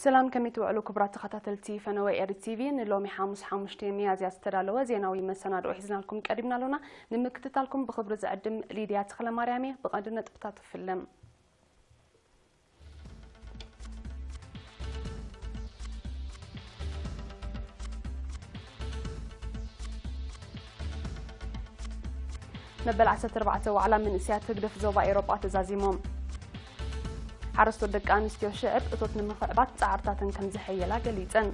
ሰላም፣ ከመይ ትውዕሉ ክቡራት ተኸታተልቲ ፈነወ ኤሪ ቲቪ? ንሎሚ ሓሙስ ሓሙሽተ ሚያዝያ ዝተዳለወ ዜናዊ መሰናድኦ ሒዝናልኩም ቀሪብና ኣሎና። ንምክትታልኩም ብኽብሪ ዝዕድም ሊድያ ተኽለማርያም እየ። ብቐንዲ ነጥብታት እፍልም። መበል ዓሰርተ ኣርባዕተ ዋዕላ መንእሰያት ህግደፍ ዞባ ኤውሮጳ ተዛዚሞም። ሓረስቶት ደቂ ኣንስትዮ ሽዕብ እቶት ንምኽዕባት ጻዕርታተን ከም ዝሐየላ ገሊጸን።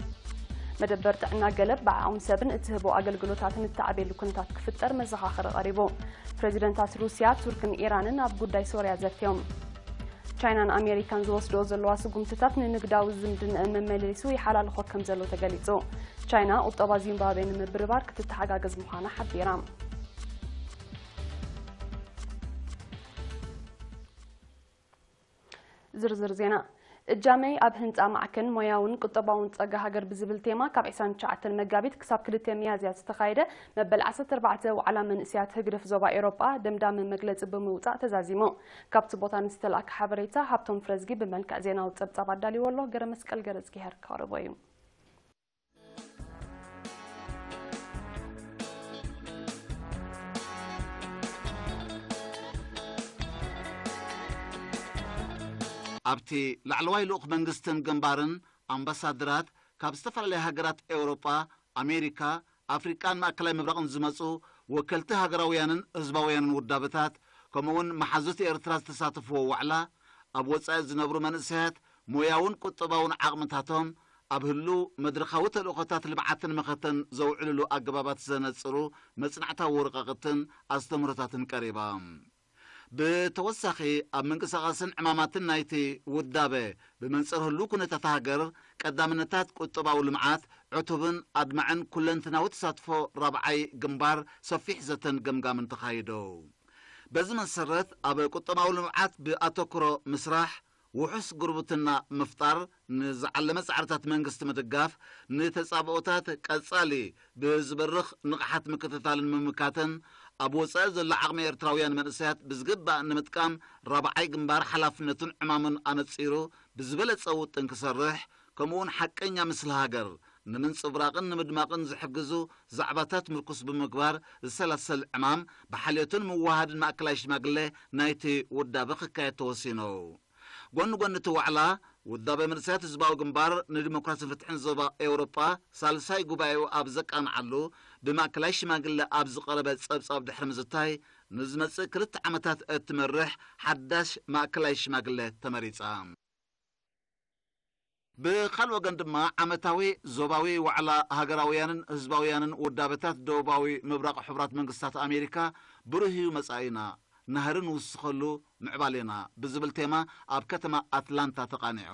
መደበር ጥዕና ገለብ ብዓቕሚ ሰብን እትህቦ ኣገልግሎታትን እተዓብየሉ ኩነታት ክፍጠር መዘኻኸሪ ቀሪቡ። ፕሬዚደንታት ሩስያ፣ ቱርክን ኢራንን ኣብ ጉዳይ ሶርያ ዘትዮም። ቻይናን ኣሜሪካን ዝወስድኦ ዘለዋ ስጉምትታት ንንግዳዊ ዝምድንአን መመሊሱ ይሓላልኾ ከም ዘሎ ተገሊጹ። ቻይና ቁጠባ ዚምባብዌ ንምብርባር ክትተሓጋገዝ ምዃና ሓቢራ። ዝርዝር ዜና። እጃመይ ኣብ ህንጻ ማዕከን ሞያውን ቁጠባውን ጸጋ ሃገር ብዝብል ቴማ ካብ ዕስራን ትሽዓተን መጋቢት ክሳብ ክልተ ሚያዝያ ዝተኻየደ መበል ዓሰርተ ኣርባዕተ ዋዕላ መንእሰያት ህግደፍ ዞባ ኤውሮጳ ደምዳሚ መግለጺ ብምውጻእ ተዛዚሙ። ካብቲ ቦታ ንዝተላእከ ሓበሬታ ሃብቶም ፍረዝጊ ብመልክዕ ዜናዊ ጸብጻብ ኣዳልይዎ ኣሎ። ገረ መስቀል ገረዝጊሄር ከቕርቦ እዩ። ኣብቲ ላዕለዋይ ልኡኽ መንግስትን ግንባርን ኣምባሳደራት ካብ ዝተፈላለያ ሃገራት ኤውሮጳ፣ ኣሜሪካ፣ ኣፍሪቃን ማእከላይ ምብራቕን ዝመጹ ወከልቲ ሃገራውያንን ህዝባውያንን ውዳበታት፣ ከምኡ'ውን መሓዙት ኤርትራ ዝተሳተፍዎ ዋዕላ፣ ኣብ ወጻኢ ዝነብሩ መንእሰያት ሞያውን ቁጠባውን ዓቕምታቶም ኣብ ህሉው መድረኻዊ ተልእኾታት ልምዓትን መኸተን ዘውዕልሉ ኣገባባት ዘነጽሩ መጽናዕታዊ ወረቓቕትን ኣስተምህሮታትን ቀሪባ። ብተወሳኺ፣ ኣብ ምንቅስቓስን ዕማማትን ናይቲ ውዳበ፣ ብመንጽር ህሉው ኩነታት ሃገር፣ ቀዳምነታት ቁጠባዊ ልምዓት፣ ዕቱብን ኣድማዕን ኩለንትናዊ ተሳትፎ ራብዓይ ግንባር ሰፊሕ ዘተን ገምጋምን ተኻይዶ። በዚ መሰረት፣ ኣብ ቁጠባዊ ልምዓት ብኣተኩሮ ምስራሕ፣ ውሑስ ጉርብትና ምፍጣር፣ ንዝዓለመ ጻዕርታት መንግስቲ ምድጋፍ፣ ንተጻብኦታት ቀጻሊ ብዝበርኽ ንቕሓት ምክትታልን ምምካትን፣ ኣብ ወጻኢ ዘሎ ዓቕሚ ኤርትራውያን መንእሰያት ብዝግባእ ንምጥቃም ራብዓይ ግንባር ሓላፍነቱን ዕማሙን ኣነጺሩ ብዝበለጸ ውጥን ክሰርሕ፣ ከምኡ'ውን ሓቀኛ ምስሊ ሃገር ንምንጽብራቕን ንምድማቕን ዝሕግዙ ዛዕባታት ምርኩስ ብምግባር ዝሰላሰል ዕማም ብሓልዮትን ምውሃድን ማእከላይ ሽማግለ ናይቲ ውዳበ ክካየድ ተወሲኑ። ጎኒ ጎኒ እቲ ዋዕላ፣ ውዳበ መንእሰያት ህዝባዊ ግንባር ንዲሞክራስን ፍትሕን ዞባ ኤውሮጳ ሳልሳይ ጉባኤኡ ኣብ ዘቃንዓሉ፣ ብማእከላይ ሽማግለ ኣብ ዝቐረበ ጸብጻብ ድሕሪ ምዝታይ፣ ንዝመጽእ ክልተ ዓመታት እትመርሕ ሓዳሽ ማእከላይ ሽማግለ ተመሪጻ። ብኻልእ ወገን ድማ፣ ዓመታዊ ዞባዊ ዋዕላ ሃገራውያንን ህዝባውያንን ውዳበታት ደቡባዊ ምብራቕ ሕቡራት መንግስታት ኣሜሪካ፣ ብሩህ እዩ መጻኢና፣ ናህሪ ንውስኸሉ ምዕባሌና ብዝብል ቴማ ኣብ ከተማ ኣትላንታ ተቓኒዑ።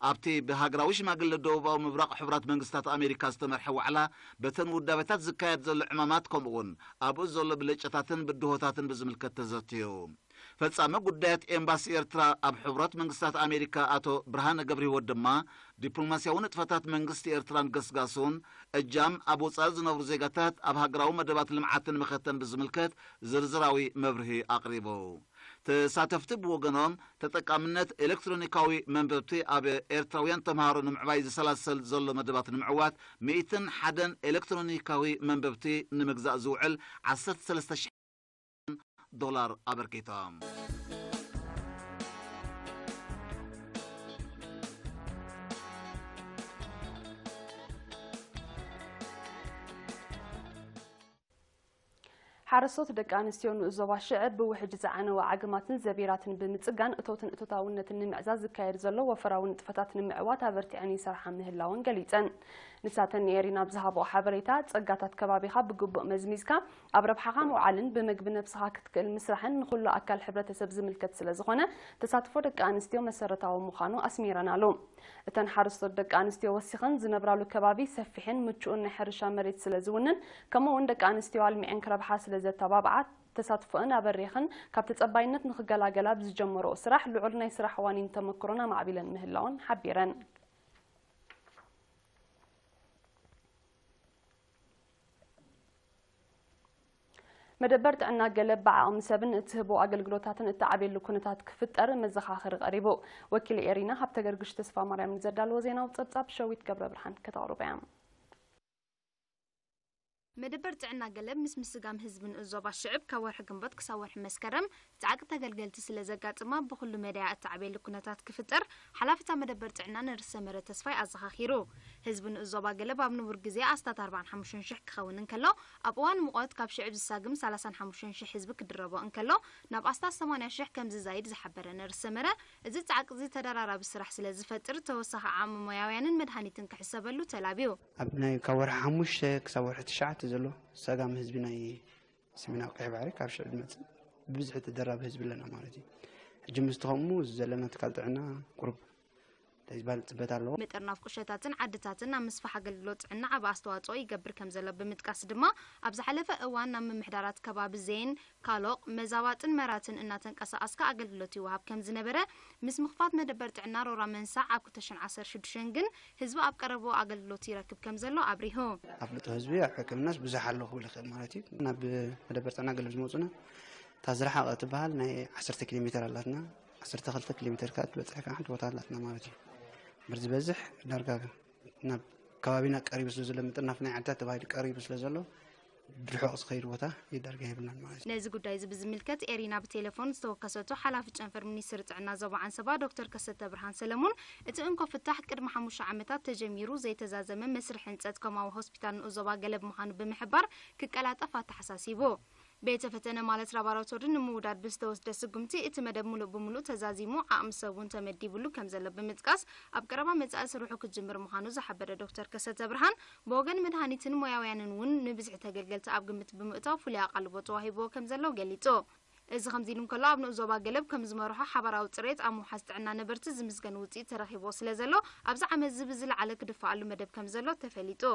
ኣብቲ ብሃገራዊ ሽማግለ ደቡባዊ ምብራቕ ሕቡራት መንግስታት ኣሜሪካ ዝተመርሐ ዋዕላ፣ በተን ውዳበታት ዝካየድ ዘሎ ዕማማት፣ ከምኡ'ውን ኣብኡ ዘሎ ብልጫታትን ብድሆታትን ብዝምልከት ተዘትዩ። ፈጻሚ ጉዳያት ኤምባሲ ኤርትራ ኣብ ሕቡራት መንግስታት ኣሜሪካ ኣቶ ብርሃነ ገብረህይወት ድማ፣ ዲፕሎማስያዊ ንጥፈታት መንግስቲ ኤርትራን ገስጋሱን፣ እጃም ኣብ ወጻኢ ዝነብሩ ዜጋታት ኣብ ሃገራዊ መደባት ልምዓትን መኸተን ብዝምልከት ዝርዝራዊ መብርሂ ኣቕሪቡ። ተሳተፍቲ ብወገኖም፣ ተጠቃምነት ኤሌክትሮኒካዊ መንበብቲ ኣብ ኤርትራውያን ተምሃሮ ንምዕባይ ዝሰላሰል ዘሎ መደባት ንምዕዋት፣ ሚእትን ሓደን ኤሌክትሮኒካዊ መንበብቲ ንምግዛእ ዝውዕል ዓሰርተ ሰለስተ ሺሕ ዶላር ኣበርኪቶም። ሓረስቶት ደቂ ኣንስትዮ ንኡስ ዞባ ሽዕብ ብውሕጅ ዝዓነወ ዓግማትን ዘቢራትን ብምጽጋን እቶትን እቶታውነትን ንምዕዛዝ ዝካየድ ዘሎ ወፈራዊ ንጥፈታት ንምዕዋት ኣበርቲዐን ይሰርሓ ምህላወን ገሊጸን። ንሳተን ንኤሪና ኣብ ዝሃብኦ ሓበሬታ፣ ጸጋታት ከባቢኻ ብግቡእ መዝሚዝካ ኣብ ረብሓኻ ምውዓልን ብመግቢ ነብስኻ ክትክእል ምስራሕን ንኹሉ ኣካል ሕብረተሰብ ዝምልከት ስለ ዝኾነ፣ ተሳትፎ ደቂ ኣንስትዮ መሰረታዊ ምዃኑ ኣስሚረናሉ። እተን ሓረስቶት ደቂ ኣንስትዮ ወሲኸን፣ ዝነብራሉ ከባቢ ሰፊሕን ምቹእን ናይ ሕርሻ መሬት ስለ ዝውንን፣ ከምኡ እውን ደቂ ኣንስትዮ ኣልሚዐን ክረብሓ ስለ ዘተባብዓ፣ ተሳትፎአን ኣበሪኸን ካብ ተጸባይነት ንኽገላገላ ብዝጀመረኦ ስራሕ ልዑል ናይ ስራሕ ዋኒን ተመክሮን ኣማዕቢለን ምህላወን ሓቢረን። መደበር ጥዕና ገለብ ብዓቕሚ ሰብን እትህቦ ኣገልግሎታትን እተዓብየሉ ኩነታት ክፍጠር መዘኻኸሪ ቀሪቡ። ወኪል ኤሪና ሃብተ ገርግሽ ተስፋ ማርያም ንዘዳለዎ ዜናዊ ጸብጻብ ሸዊት ገብረ ብርሃን ከተቕርቦ እያ። መደበር ጥዕና ገለብ ምስ ምስጋም ህዝቢ ንኡስ ዞባ ሽዕብ ካብ ወርሒ ግንቦት ክሳብ ወርሒ መስከረም ጻዕቂ ተገልገልቲ ስለ ዘጋጥማ ብኹሉ መዳያ እተዓብየሉ ኩነታት ክፍጠር ሓላፊ እታ መደበር ጥዕና ነርስ ሰመረ ተስፋይ ኣዘኻኺሩ። ህዝቢ ንኡስ ዞባ ገለብ ኣብ ንቡር ግዜ ኣስታት ኣርባዓን ሓሙሽተን ሽሕ ክኸውን እንከሎ፣ ኣብ እዋን ሙቐት ካብ ሽዕብ ዝሳግም ሰላሳን ሓሙሽተን ሽሕ ህዝቢ ክድረቦ እንከሎ፣ ናብ ኣስታት ሰማንያ ሽሕ ከም ዝዛይድ ዝሓበረ ነርስ ሰመረ፣ እዚ ጻዕቂ እዚ ተደራራቢ ስራሕ ስለ ዝፈጥር፣ ተወሳኺ ዓቕሚ ሞያውያንን መድሃኒትን ክሕሰበሉ ተላብዩ። ኣብ ናይ ካብ ወርሒ ሓሙሽተ ክሳብ ወርሒ ትሽዓተ ዘሎ ሰጋም ህዝቢ ናይ ሰሜናዊ ቀይሕ ባሕሪ ካብ ሽዕብ ዝመጽእ ብብዝሒ ተደራቢ ህዝቢ ኣለና ማለት እዩ። ሕጂ ምስቲ ከምኡ ዘለና ትካል ጥዕና ቁሩብ እንታይ ዝበሃል ጽበት ኣለዎ። ምጥርናፍ ቁሸታትን ዓድታትን ኣብ ምስፋሕ ኣገልግሎት ጥዕና ዓቢ ኣስተዋጽኦ ይገብር ከም ዘሎ ብምጥቃስ ድማ፣ ኣብ ዝሓለፈ እዋን ናብ ምምሕዳራት ከባቢ ዜን፣ ካሎቕ፣ መዛባጥን መራትን እናተንቀሳቐስካ ኣገልግሎት ይወሃብ ከም ዝነበረ፣ ምስ ምኽፋት መደበር ጥዕና ሮራ መንሳዕ ኣብ ክልተ ሽሕን ዓሰርተ ሽዱሽተን ግን ህዝቢ ኣብ ቀረብኡ ኣገልግሎት ይረክብ ከም ዘሎ ኣብሪሁ። ኣፍልጦ ህዝቢ ኣብ ሕክምናስ ብዙሕ ኣሎ ክብል ይኽእል ማለት እዩ። ናብ መደበር ጥዕና ገለብ ዝመጹና እታ ዝረሓቐ ትበሃል ናይ ዓሰርተ ኪሎ ሜተር ኣላትና። ዓሰርተ ክልተ ኪሎ ሜተር ከኣ ትበጽሕ ከኣ ሓንቲ ቦታ ኣላትና ማለት እዩ። እምበር ዝበዝሕ ዳርጋ ናብ ከባቢና ቀሪቡ ስለ ዘሎ፣ ምጥርናፍ ናይ ዓድታት ተባሂሉ ቀሪቡ ስለ ዘሎ፣ ብርሑቕ ዝኸይድ ቦታ እዩ ዳርጋ የብልናን ማለት እዩ። ነዚ ጉዳይ እዚ ብዝምልከት ኤሪና ብቴሌፎን ዝተወከሰቶ ሓላፊ ጨንፈር ሚኒስትሪ ጥዕና ዞባ ዓንሰባ ዶክተር ከሰተ ብርሃን ሰለሙን፣ እቲ እንኮ ፍታሕ ቅድሚ ሓሙሽተ ዓመታት ተጀሚሩ ዘይተዛዘመ መስርሕ ህንጸት ኮማዊ ሆስፒታል ንኡስ ዞባ ገለብ ምዃኑ ብምሕባር፣ ክቀላጠፍ ኣተሓሳሲቡ። ቤተ ፈተነ ማለት ላቦራቶሪ ንምውዳድ ብዝተወስደ ስጉምቲ፣ እቲ መደብ ምሉእ ብምሉእ ተዛዚሙ፣ ዓቕሚ ሰብ እውን ተመዲብሉ ከም ዘሎ ብምጥቃስ፣ ኣብ ቀረባ መጻኢ ስርሑ ክጅምር ምዃኑ ዝሓበረ ዶክተር ከሰተ ብርሃን፣ ብወገን መድሃኒትን ሞያውያንን እውን ንብዝሒ ተገልገልቲ ኣብ ግምት ብምእታው ፍሉይ ኣቓልቦ ተዋሂብዎ ከም ዘሎ ገሊጹ። እዚ ከምዚ ኢሉ እንከሎ፣ ኣብ ንኡስ ዞባ ገለብ ከም ዝመርሖ ሓባራዊ ጽሬት ኣብ ምውሓስ ጥዕና ነበርቲ ዝምስገን ውጽኢት ተረኺብዎ ስለ ዘሎ፣ ኣብዚ ዓመት እዚ ብዝለዓለ ክድፈኣሉ መደብ ከም ዘሎ ተፈሊጡ።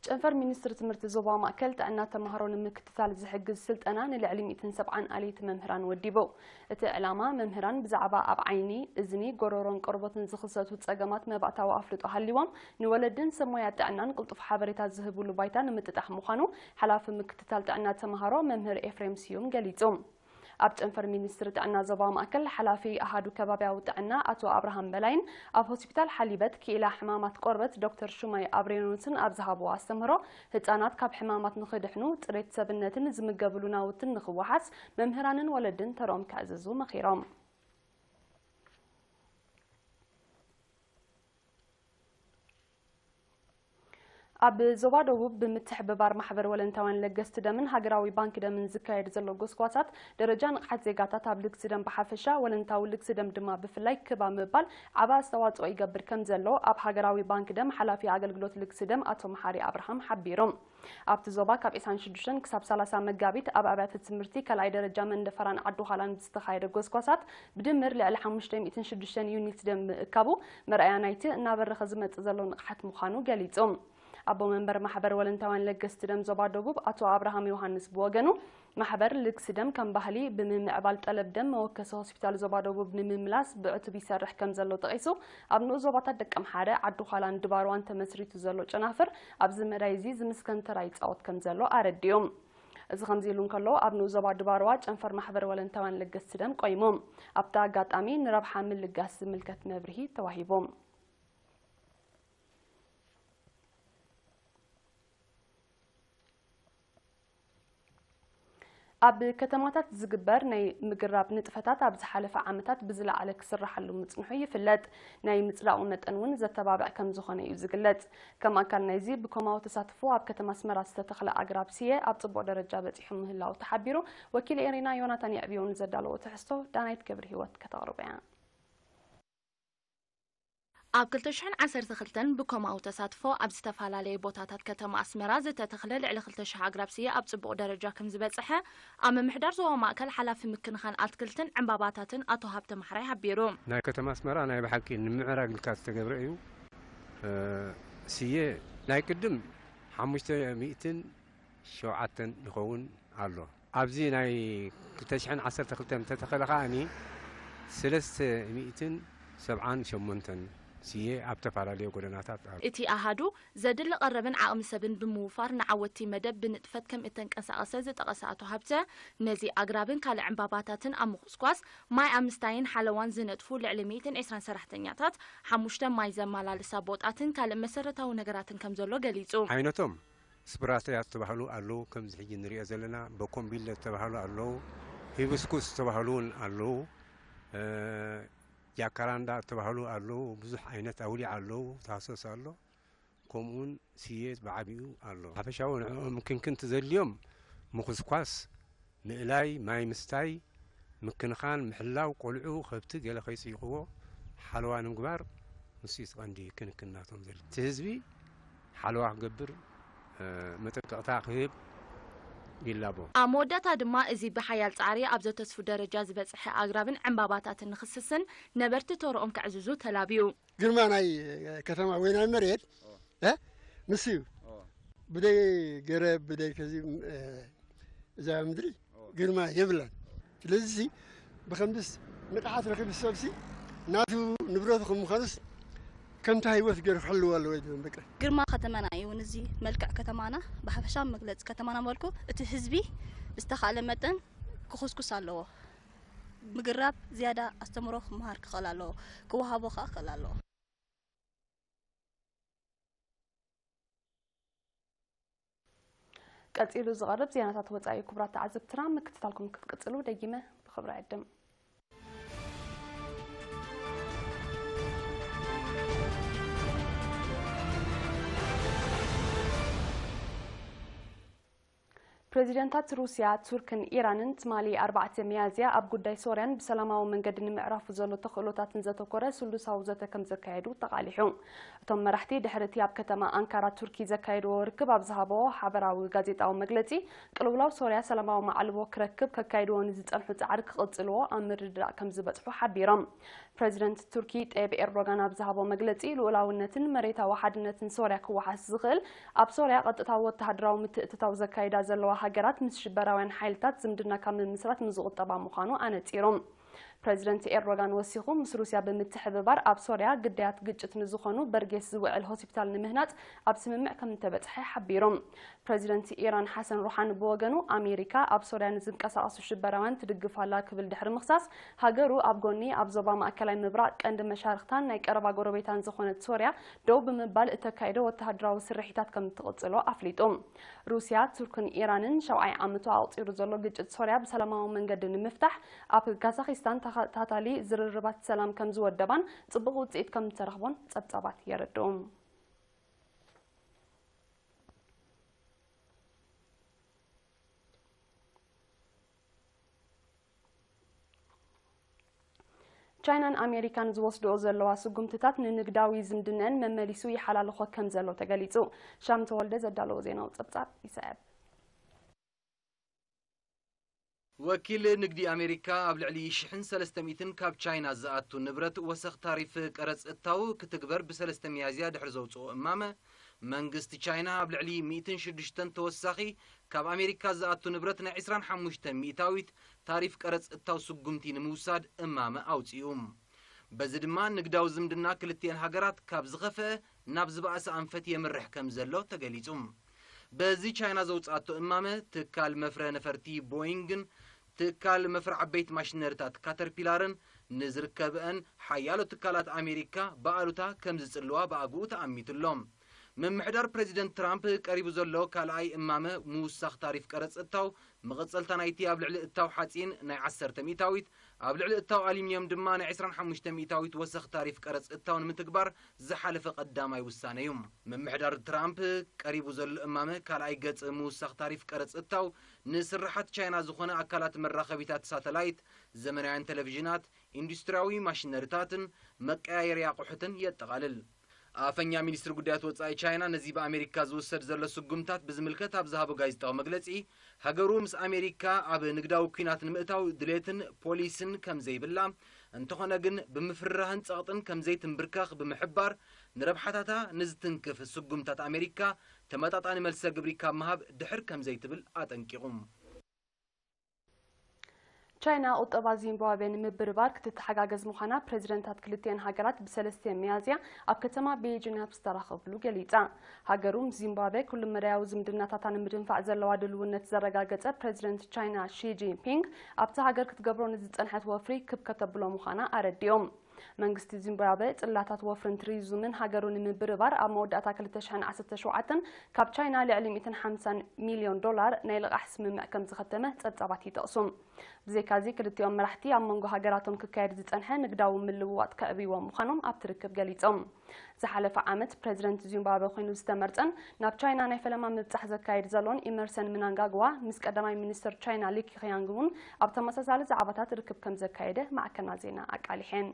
ጨንፈር ሚኒስትሪ ትምህርቲ ዞባ ማእከል ጥዕና ተምሃሮ ንምክትታል ዝሕግዝ ስልጠና ንልዕሊ ሚእትን ሰብዓን ኣለይቲ መምህራን ወዲቡ። እቲ ዕላማ መምህራን ብዛዕባ ኣብ ዓይኒ፣ እዝኒ፣ ጎረሮን ቆርበትን ዝኽሰቱ ጸገማት መባእታዊ ኣፍልጦ ሃልይዎም ንወለድን ሰብ ሞያ ጥዕናን ቅልጡፍ ሓበሬታ ዝህብሉ ባይታ ንምጥጣሕ ምዃኑ ሓላፊ ምክትታል ጥዕና ተምሃሮ መምህር ኤፍሬም ስዩም ገሊጹ። ኣብ ጨንፈር ሚኒስትሪ ጥዕና ዞባ ማእከል ሓላፊ ኣሃዱ ከባብያዊ ጥዕና ኣቶ ኣብርሃም በላይን ኣብ ሆስፒታል ሓሊበት ክኢላ ሕማማት ቆርበት ዶክተር ሹማይ ኣብሬኖስን ኣብ ዝሃብዎ ኣስተምህሮ፣ ህጻናት ካብ ሕማማት ንኽድሕኑ፣ ጽሬት ሰብነትን ዝምገብሉ ናውትን ንኽወሓስ መምህራንን ወለድን ተርኦም ከዕዝዙ መኺሮም። ኣብ ዞባ ደቡብ ብምትሕብባር ማሕበር ወለንታውያን ለገስቲ ደምን ሃገራዊ ባንኪ ደምን ዝካየድ ዘሎ ጎስጓሳት፣ ደረጃ ንቕሓት ዜጋታት ኣብ ልግሲ ደም ብሓፈሻ፣ ወለንታዊ ልግሲ ደም ድማ ብፍላይ ክብ ኣብ ምባል ዓቢ ኣስተዋጽኦ ይገብር ከም ዘሎ ኣብ ሃገራዊ ባንኪ ደም ሓላፊ ኣገልግሎት ልግሲ ደም ኣቶ መሓሪ ኣብርሃም ሓቢሩ። ኣብቲ ዞባ ካብ ዕስራን ሽዱሽተን ክሳብ ሰላሳ መጋቢት ኣብ ኣብያተ ትምህርቲ ካልኣይ ደረጃ መንደፈራን ዓዲ ዃላን ብዝተኻየደ ጎስጓሳት ብድምር ልዕሊ ሓሙሽተ ሚእትን ሽዱሽተን ዩኒት ደም ምእካቡ መርኣያ ናይቲ እናበረኸ ዝመጽእ ዘሎ ንቕሓት ምዃኑ ገሊጹ። ኣቦ መንበር ማሕበር ወለንታውያን ለገስቲ ደም ዞባ ደቡብ ኣቶ ኣብርሃም ዮሃንስ ብወገኑ፣ ማሕበር ልግሲ ደም ከም ባህሊ ብምምዕባል ጠለብ ደም መወከሲ ሆስፒታል ዞባ ደቡብ ንምምላስ ብዕቱብ ይሰርሕ ከም ዘሎ ጠቒሱ፣ ኣብ ንኡስ ዞባታት ደቀምሓረ፣ ዓዲ ዃላን ድባርዋን ተመስሪቱ ዘሎ ጨናፍር ኣብዚ መዳይ እዚ ዝምስገን ተራ ይጻወት ከም ዘሎ ኣረዲኡ። እዚ ከምዚ ኢሉ እንከሎ፣ ኣብ ንኡስ ዞባ ድባርዋ ጨንፈር ማሕበር ወለንታውያን ለገስቲ ደም ቆይሙ። ኣብቲ ኣጋጣሚ ንረብሓ ምልጋስ ዝምልከት መብርሂ ተዋሂቡ። ኣብ ከተማታት ዝግበር ናይ ምግራብ ንጥፈታት ኣብ ዝሓለፈ ዓመታት ብዝለዓለ ክስራሓሉ ምጽንሑ ይፍለጥ። ናይ ምጽዳቑ መጠን እውን ዘተባብዕ ከም ዝኾነ እዩ ዝግለጽ። ከም ኣካል ናይዚ ብኮማዊ ተሳትፎ ኣብ ከተማ ኣስመራ ዝተተኽለ ኣግራብ ስየ ኣብ ጽቡቕ ደረጃ በጺሑ ምህላዉ ተሓቢሩ። ወኪል ኤሪና ዮናታን የዕብዮ ንዘዳለዎ ትሕዝቶ ዳናይት ገብረ ህይወት ከተቕርቦ እያ። ኣብ ክልተ ሽሕን ዓሰርተ ክልተን ብኮማዊ ተሳትፎ ኣብ ዝተፈላለዩ ቦታታት ከተማ ኣስመራ ዝተተኽለ ልዕሊ ክልተ ሽሕ ኣግራብ ስየ ኣብ ጽቡቕ ደረጃ ከም ዝበጽሐ ኣብ ምምሕዳር ዞባ ማእከል ሓላፊ ምክንኻን ኣትክልትን ዕምባባታትን ኣቶ ሃብተ ማሕራይ ሓቢሩ። ናይ ከተማ ኣስመራ ናይ ብሓቂ ንምዕራግ ኢልካ ዝተገብረ እዩ። እ፣ ስየ ናይ ቅድም ሓሙሽተ ሚእትን ሸውዓተን ይኸውን ኣሎ። ኣብዚ ናይ ክልተ ሽሕን ዓሰርተ ክልተን እንተተኸለ ከኣኒ ሰለስተ ሚእትን ሰብዓን ሸሞንተን ስየ ኣብ ተፈላለየ ጎደናታት ኣሎ። እቲ ኣሃዱ ዘድሊ ቀረብን ዓቕሚ ሰብን ብምውፋር ንዓወቲ መደብ ብንጥፈት ከም እተንቀሳቐሰ ዝጠቐሰ ኣቶ ሃብተ፣ ነዚ ኣግራብን ካልእ ዕምባባታትን ኣብ ምኹስኳስ፣ ማይ ኣብ ምስታይን ሓለዋን ዝነጥፉ ልዕሊ ሚእትን ዕስራን ሰራሕተኛታት፣ ሓሙሽተ ማይ ዘመላልሳ ቦጣትን ካልእ መሰረታዊ ነገራትን ከም ዘሎ ገሊጹ። ዓይነቶም ስፕራተያ ዝተባህሉ ኣለዉ፣ ከምዚ ሕጂ ንሪኦ ዘለና በኮምቢለ ዝተባህሉ ኣለዉ፣ ሂብስኩስ ዝተባህሉ እውን ኣለዉ፣ እ፣ ጃካራንዳ ዝተባህሉ ኣለዉ። ብዙሕ ዓይነት ኣውሊዕ ኣለዉ፣ ታህሰስ ኣሎ፣ ከምኡውን ስየ ብዓቢኡ ኣሎ። ሓፈሻዊ ንዕኦም ክንክን ተዘድልዮም ምኹስኳስ፣ ምእላይ፣ ማይ ምስታይ፣ ምክንኻን፣ ምሕላው፣ ቆልዑ፣ ከብቲ ገለ ከይጽይቕዎ ሓለዋ ንምግባር፣ ንሱ እዩ እቲ ቀንዲ ክንክን ናቶም ዘድሊ። እቲ ህዝቢ ሓለዋ ክገብር፣ እ፣ መጠንቀቕታ ክህብ ይላቦ። ኣብ መወዳእታ ድማ፣ እዚ ብሓያል ጻዕሪ ኣብ ዘተስፉ ደረጃ ዝበጽሐ ኣግራብን ዕምባባታትን ንኽስስን፣ ነበርቲ ተርኦም ከዕዝዙ ተላብዩ። ግርማ ናይ ከተማ ወይ ናይ መሬት፣ እ፣ ምስ እዩ። ብደይ ገረብ፣ ብደይ ከዚ፣ እ፣ እዛ ምድሪ ግርማ የብላን። ስለዚ ብኸምዚስ ንቕሓት ረኺቡ ሰብሲ ናቱ ንብረቱ ከም ምዃኑስ ከምታ ህይወት ገይሩ ክሕልዎ ኣለዎ እዩ ዝብል በቃ። ግርማ ከተማና እዩ እውን እዚ መልክዕ ከተማና ብሓፈሻ መግለፂ ከተማና መልኩ እቲ ህዝቢ ብዝተኻእለ መጠን ክኹስኩስ ኣለዎ። ምግራብ ዝያዳ ኣስተምሮ ክመሃር ክኽእል ኣለዎ፣ ክወሃቦ ከኣ ክኽእል ኣለዎ። ቀጺሉ ዝቐርብ ዜናታት ወጻኢ። ክቡራት ተዓዘብትና፣ ምክትታልኩም ክትቅጽሉ ደጊመ ብኽብሪ ዕድም። ፕረዚደንታት ሩስያ፣ ቱርክን ኢራንን ትማሊ ኣርባዕተ ሚያዝያ ኣብ ጉዳይ ሶርያን ብሰላማዊ መንገዲ ንምዕራፉ ዘሎ ተኽእሎታትን ዘተኮረ ስሉሳዊ ዘተ ከም ዘካየዱ ተቓሊሑ። እቶም መራሕቲ ድሕሪ እቲ ኣብ ከተማ ኣንካራ ቱርኪ ዘካየድዎ ርክብ ኣብ ዝሃብዎ ሓበራዊ ጋዜጣዊ መግለጺ፣ ቅልውላው ሶርያ ሰላማዊ መዓልቦ ክረክብ ከካይድዎ ንዝጸንሑ ጻዕሪ ክቕጽልዎ ኣብ ምርድዳእ ከም ዝበጽሑ ሓቢሮም። ፕረዚደንት ቱርኪ ጠይብ ኤርዶጋን ኣብ ዝሃቦ መግለጺ፣ ልኡላውነትን መሬታዊ ሓድነትን ሶርያ ክወሓስ ዝኽእል፣ ኣብ ሶርያ ቀጥታዊ ወተሃደራዊ ምትእትታው ዘካይዳ ዘለዋ ሃገራት ምስ ሽበራውያን ሓይልታት ዝምድና ካብ ምምስራት ንዝቑጠባ ምዃኑ ኣነጺሩ። ፕረዚደንት ኤርዶጋን ወሲኹ፣ ምስ ሩስያ ብምትሕብባር ኣብ ሶርያ ግዳያት ግጭት ንዝኾኑ በርጌስ ዝውዕል ሆስፒታል ንምህናጽ ኣብ ስምምዕ ከም እተበጽሐ ሓቢሩ። ፕረዚደንት ኢራን ሓሰን ሩሓኒ ብወገኑ፣ ኣሜሪካ ኣብ ሶርያ ንዝንቀሳቐሱ ሽበራውያን ትድግፍ ኣላ ክብል ድሕሪ ምኽሳስ፣ ሃገሩ ኣብ ጎኒ ኣብ ዞባ ማእከላይ ምብራቕ ቀንዲ መሻርኽታን ናይ ቀረባ ጎረቤታን ዝኾነት ሶርያ ደው ብምባል እተካይዶ ወተሃደራዊ ስርሒታት ከም እትቕጽሎ ኣፍሊጡ። ሩስያ፣ ቱርክን ኢራንን ሻውዓይ ዓመቱ ኣቑጺሩ ዘሎ ግጭት ሶርያ ብሰላማዊ መንገዲ ንምፍታሕ ኣብ ካዛኺስታን ተኸታታሊ ዝርርባት ሰላም ከም ዝወደባን ጽቡቕ ውጽኢት ከም እተረኽቦን ጸብጻባት የረድኡ። ቻይናን ኣሜሪካን ዝወስድኦ ዘለዋ ስጉምትታት ንንግዳዊ ዝምድነን መመሊሱ ይሓላልኾ ከም ዘሎ ተገሊጹ። ሻም ተወልደ ዘዳለዎ ዜናዊ ጸብጻብ ይስዕብ። ወኪል ንግዲ ኣሜሪካ ኣብ ልዕሊ ሽሕን ሰለስተ ሚእትን ካብ ቻይና ዝኣቱ ንብረት ወሰኽ ታሪፍ ቀረጽ እታው ክትግበር ብሰለስተ ሚያዝያ ድሕሪ ዘውጽኦ እማመ፣ መንግስቲ ቻይና ኣብ ልዕሊ ሚእትን ሽዱሽተን ተወሳኺ ካብ ኣሜሪካ ዝኣቱ ንብረት ናይ ዕስራን ሓሙሽተን ሚእታዊት ታሪፍ ቀረጽ እታው ስጉምቲ ንምውሳድ እማመ ኣውጺኡ። በዚ ድማ ንግዳዊ ዝምድና ክልቲኤን ሃገራት ካብ ዝኸፍአ ናብ ዝበኣሰ ኣንፈት የምርሕ ከም ዘሎ ተገሊጹ። በዚ ቻይና ዘውጽኣቶ እማመ፣ ትካል መፍረ ነፈርቲ ቦይንግን ትካል መፍረ ዓበይቲ ማሽነሪታት ካተርፒላርን ንዝርከብአን ሓያሎ ትካላት ኣሜሪካ ብኣሉታ ከም ዝጽልዋ ብኣግኡ ተኣሚቱ ኣሎ። ምምሕዳር ፕረዚደንት ትራምፕ ቀሪቡ ዘሎ ካልኣይ እማመ ምውሳኽ ታሪፍ ቀረጽ እታው፣ መቐጸልታ ናይቲ ኣብ ልዕሊ እታው ሓጺን ናይ ዓሰርተ ሚእታዊት፣ ኣብ ልዕሊ እታው ኣሉሚንየም ድማ ናይ ዕስራን ሓሙሽተ ሚእታዊት ወሰኽ ታሪፍ ቀረጽ እታው ንምትግባር ዝሓለፈ ቀዳማይ ውሳነ እዩ። ምምሕዳር ትራምፕ ቀሪቡ ዘሎ እማመ ካልኣይ ገጽ ምውሳኽ ታሪፍ ቀረጽ እታው፣ ንስርሓት ቻይና ዝኾነ ኣካላት መራኸቢታት ሳተላይት፣ ዘመናውያን ቴሌቪዥናት፣ ኢንዱስትርያዊ ማሽነሪታትን መቀያየሪ ኣቑሑትን የጠቓልል። ኣፈኛ ሚኒስትሪ ጉዳያት ወጻኢ ቻይና ነዚ ብኣሜሪካ ዝውሰድ ዘሎ ስጉምታት ብዝምልከት ኣብ ዝሃቦ ጋዜጣዊ መግለጺ፣ ሃገሩ ምስ ኣሜሪካ ኣብ ንግዳዊ ኲናት ንምእታው ድሌትን ፖሊስን ከም ዘይብላ፣ እንተኾነ ግን ብምፍርራህን ጸቕጥን ከም ዘይትንብርከኽ ብምሕባር፣ ንረብሓታታ ንዝትንክፍ ስጉምታት ኣሜሪካ ተመጣጣኒ መልሰ ግብሪ ካብ ምሃብ ድሕር ከም ዘይትብል ኣጠንቂቑ። ቻይና ቁጠባ ዚምባብዌ ንምብርባር ክትተሓጋገዝ ምዃና ፕሬዚደንታት ክልቲኤን ሃገራት ብሰለስተ ሚያዝያ ኣብ ከተማ ቤጂንግ ኣብ ዝተራኸብሉ ገሊጻ። ሃገሩ ምስ ዚምባብዌ ኩሉመዳያዊ ዝምድናታታ ንምድንፋዕ ዘለዋ ድልውነት ዘረጋገጸ ፕሬዚደንት ቻይና ሺ ጂንፒንግ፣ ኣብታ ሃገር ክትገብሮ ንዝጸንሐት ወፍሪ ክብ ከተብሎ ምዃና ኣረዲኦም። መንግስቲ ዚምባብዌ ጽላታት ወፍርን ቱሪዝምን ሃገሩ ንምብርባር ኣብ መወዳእታ ክልተ ሽሕን ዓሰርተ ሸውዓተን ካብ ቻይና ልዕሊ ሚእትን ሓምሳን ሚልዮን ዶላር ናይ ልቓሕ ስምምዕ ከም ዝኸተመ ጸብጻባት ይጠቕሱ። ብዘይካዚ ክልቲኦም መራሕቲ ኣብ መንጎ ሃገራቶም ክካየድ ዝጸንሐ ንግዳዊ ምልውዋጥ ከዕብይዎ ምዃኖም ኣብቲ ርክብ ገሊጾም። ዝሓለፈ ዓመት ፕሬዚደንት ዚምባብዌ ኮይኑ ዝተመርጸን ናብ ቻይና ናይ ፈለማ ምብጻሕ ዘካየድ ዘሎን ኢመርሰን ምናንጋግዋ ምስ ቀዳማይ ሚኒስትር ቻይና ሊ ኪያንግ እውን ኣብ ተመሳሳሊ ዛዕባታት ርክብ ከም ዘካየደ ማዕከናት ዜና ኣቃሊሐን።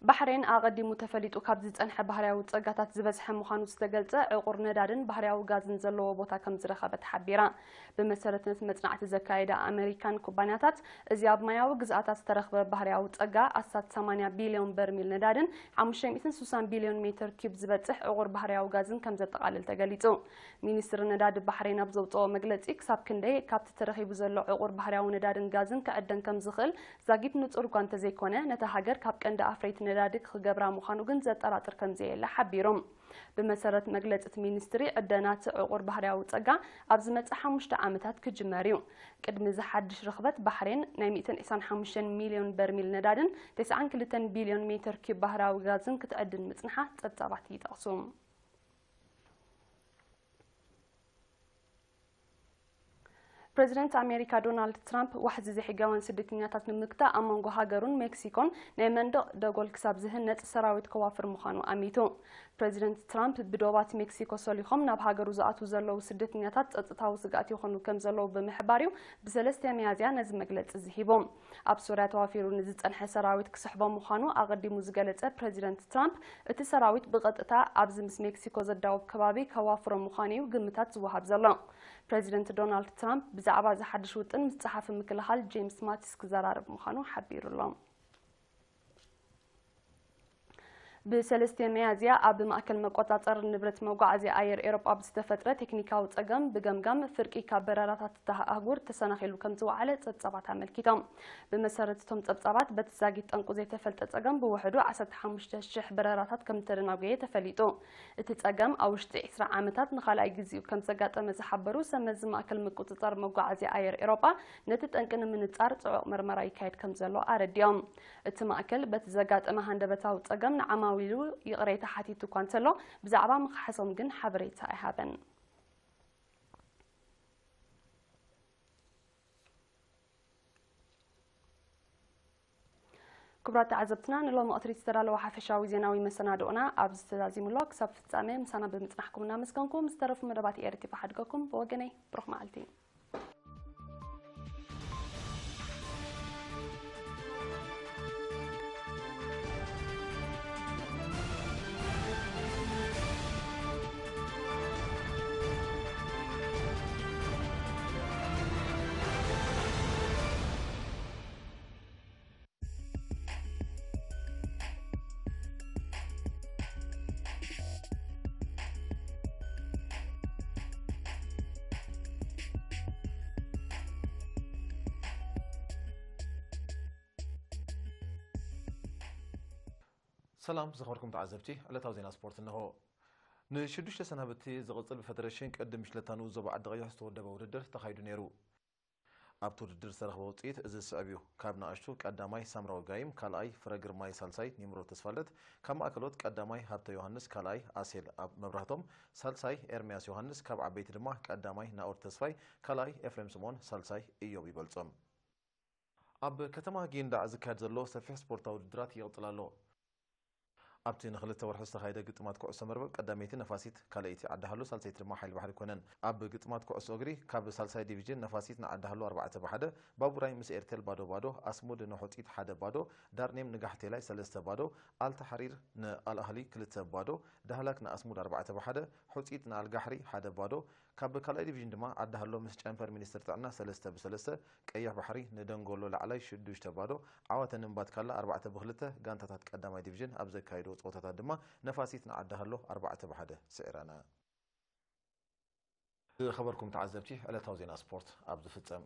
ባሕሬን ኣቐዲሙ ተፈሊጡ ካብ ዝጸንሐ ባህርያዊ ጸጋታት ዝበዝሐ ምዃኑ ዝተገልጸ ዕቑር ነዳድን ባህርያዊ ጋዝን ዘለዎ ቦታ ከም ዝረኸበት ሓቢራ። ብመሰረት ነቲ መጽናዕቲ ዘካየዳ ኣመሪካን ኩባንያታት፣ እዚ ኣብ ማያዊ ግዝኣታት ዝተረኽበ ባህርያዊ ጸጋ ኣስታት ሰማንያ ቢልዮን በርሚል ነዳድን ሓሙሽተ ሚእትን ስሳን ቢልዮን ሜትር ኪዩብ ዝበጽሕ ዕቑር ባህርያዊ ጋዝን ከም ዘጠቓልል ተገሊጹ። ሚኒስትሪ ነዳዲ ባሕሬን ኣብ ዘውጽኦ መግለጺ፣ ክሳብ ክንደይ ካብቲ ተረኺቡ ዘሎ ዕቑር ባህርያዊ ነዳድን ጋዝን ክዕደን ከም ዝኽእል ዛጊት ንጹር እኳ እንተዘይኮነ፣ ነታ ሃገር ካብ ቀንዲ ኣፍረይቲ ነዳዲ ክገብራ ምዃኑ ግን ዘጠራጥር ከም ዘየለ ሓቢሩ። ብመሰረት መግለጺ እቲ ሚኒስትሪ፣ ዕደና እቲ ዕቑር ባህርያዊ ጸጋ ኣብ ዝመጽእ ሓሙሽተ ዓመታት ክጅመር እዩ። ቅድሚ እዚ ሓድሽ ርኽበት፣ ባሕሬን ናይ ሚእትን ዕስራን ሓሙሽተን ሚልዮን በርሚል ነዳድን ተስዓን ክልተን ቢልዮን ሜትር ኪዩብ ባህርያዊ ጋዝን ክትዕድን ምጽንሓ ጸብጻባት ይጠቕሱ። ፕሬዚደንት ኣሜሪካ ዶናልድ ትራምፕ፣ ዋሕዚ ዘይሕጋውያን ስደተኛታት ንምግታእ ኣብ መንጎ ሃገሩን ሜክሲኮን ናይ መንደቕ ደጎል ክሳብ ዝህነጽ ሰራዊት ከዋፍር ምዃኑ ኣሚቱ። ፕሬዚደንት ትራምፕ፣ ብዶባት ሜክሲኮ ሰሊኾም ናብ ሃገሩ ዝኣትዉ ዘለዉ ስደተኛታት ጸጥታዊ ስግኣት ይኾኑ ከም ዘለዉ ብምሕባር እዩ ብሰለስተ ሚያዝያ ነዚ መግለጺ ዝሂቡ። ኣብ ሶርያ ተዋፊሩ ንዝጸንሐ ሰራዊት ክስሕቦ ምዃኑ ኣቐዲሙ ዝገለጸ ፕሬዚደንት ትራምፕ፣ እቲ ሰራዊት ብቐጥታ ኣብዚ ምስ ሜክሲኮ ዘዳውብ ከባቢ ከዋፍሮ ምዃኑ እዩ ግምታት ዝወሃብ ዘሎ። ፕሬዚደንት ዶናልድ ትራምፕ ብዛዕባ እዚ ሓድሽ ውጥን ምስ ጸሓፊ ምክልኻል ጄምስ ማቲስ ክዘራረብ ምዃኑ ሓቢሩ ኣሎ። ብሰለስተ ሚያዝያ ኣብ ማእከል መቆጻጸሪ ንብረት መጓዓዝያ ኣየር ኤሮጳ ብዝተፈጥረ ቴክኒካዊ ጸገም ብገምጋም ፍርቂ ካብ በረራታት እታ ኣህጉር ተሰናኺሉ ከም ዝወዓለ ጸብጻባት ኣመልኪቶም። ብመሰረት እቶም ጸብጻባት፣ በቲ ዛጊት ጠንቁ ዘይተፈልጠ ጸገም ብውሕዱ ዓሰርተ ሓሙሽተ ሽሕ በረራታት ከም ዝተደናጎየ ተፈሊጡ። እቲ ጸገም ኣብ ውሽጢ ዕስራ ዓመታት ንኻልኣይ ግዜኡ ከም ዘጋጠመ ዝሓበሩ ሰብ መዚ ማእከል ምቁጽጻር መጓዓዝያ ኣየር ኤሮጳ፣ ነቲ ጠንቂ ንምንጻር ጽዑቕ መርመራ ይካየድ ከም ዘሎ ኣረዲኦም። እቲ ማእከል በቲ ዘጋጠመ ሃንደበታዊ ጸገም ንዓማዊሉ ይቕሬታ ሓቲቱ እኳ እንተሎ፣ ብዛዕባ ምኽሓሶም ግን ሓበሬታ ኣይሃበን። ክቡራት ተዓዘብትና፣ ንሎሚ ቀትሪ ዝተዳለወ ሓፈሻዊ ዜናዊ መሰናድኦና ኣብዚ ተዛዚሙ ኣሎ። ክሳብ ፍጻሜ ምሳና ብምጽናሕኩም እናመስገንኩ፣ ምስ ተረፉ መደባት ኤር ቲ ቪ ሓድገኩም። ብወገነይ፣ ብሩኽ መዓልቲ። ሰላም ዝኸበርኩም ተዓዘብቲ፣ ዕለታዊ ዜና ስፖርት እንሆ። ንሽዱሽተ ሰናብቲ ዝቕጽል ብፈደረሽን ቅድም ሽለታኑ ዞባ ዓዲ ቀይሕ ዝተወደበ ውድድር ተኻይዱ ነይሩ። ኣብቲ ውድድር ዝተረኽበ ውጽኢት እዚ ዝስዕብ እዩ። ካብ ንኣሽቱ ቀዳማይ ሳምራዊ ጋይም፣ ካልኣይ ፍረ ግርማይ፣ ሳልሳይ ኒምሮ ተስፋልደት፣ ካብ ማእከሎት ቀዳማይ ሃብተ ዮሃንስ፣ ካልኣይ ኣሴል ኣብ መብራህቶም፣ ሳልሳይ ኤርምያስ ዮሃንስ፣ ካብ ዓበይቲ ድማ ቀዳማይ ናኦድ ተስፋይ፣ ካልኣይ ኤፍሬም ስምኦን፣ ሳልሳይ እዮብ ይበልጾም። ኣብ ከተማ ጊንዳዕ ዝካየድ ዘሎ ሰፊሕ ስፖርታዊ ውድድራት ይቕጽል ኣሎ። ኣብቲ ንክልተ ወርሒ ዝተኻየደ ግጥማት ኩዕሶ መርበብ ቀዳመይቲ ነፋሲት፣ ካልኣይቲ ዓዲ ሃሎ፣ ሳልሰይቲ ድማ ሓይሊ ባሕሪ ኮይነን። ኣብ ግጥማት ኩዕሶ እግሪ ካብ ሳልሳይ ዲቪዥን ነፋሲት ንዓዲ ሃሎ ኣርባዕተ ብሓደ፣ ባቡራይ ምስ ኤርቴል ባዶ ባዶ፣ ኣስሙድ ንሑጺት ሓደ ባዶ፣ ዳርኔም ንጋሕቴላይ ሰለስተ ባዶ፣ ኣልታሓሪር ንኣልኣህሊ ክልተ ባዶ፣ ዳህላክ ንኣስሙድ ኣርባዕተ ብሓደ፣ ሑጺት ንኣልጋሕሪ ሓደ ባዶ፣ ካብ ካልኣይ ዲቪዥን ድማ ዓዲ ሃሎ ምስ ጨንፈር ሚኒስትሪ ጥዕና ሰለስተ ብሰለስተ፣ ቀይሕ ባሕሪ ንደንጎሎ ላዕላይ ሽዱሽተ ባዶ፣ ዓዋተ ንምባት ካላ ኣርባዕተ ብክልተ ጋንታታት ቀዳማይ ዲቪዥን ኣብ ዘካየዶ ጸወታታት ድማ ነፋሲት ንዓዲ ሃሎ ኣርባዕተ ብ ሓደ ስዒራና። ዝኸበርኩም ተዓዘብቲ፣ ዕለታዊ ዜና ስፖርት ኣብ ዝፍጸም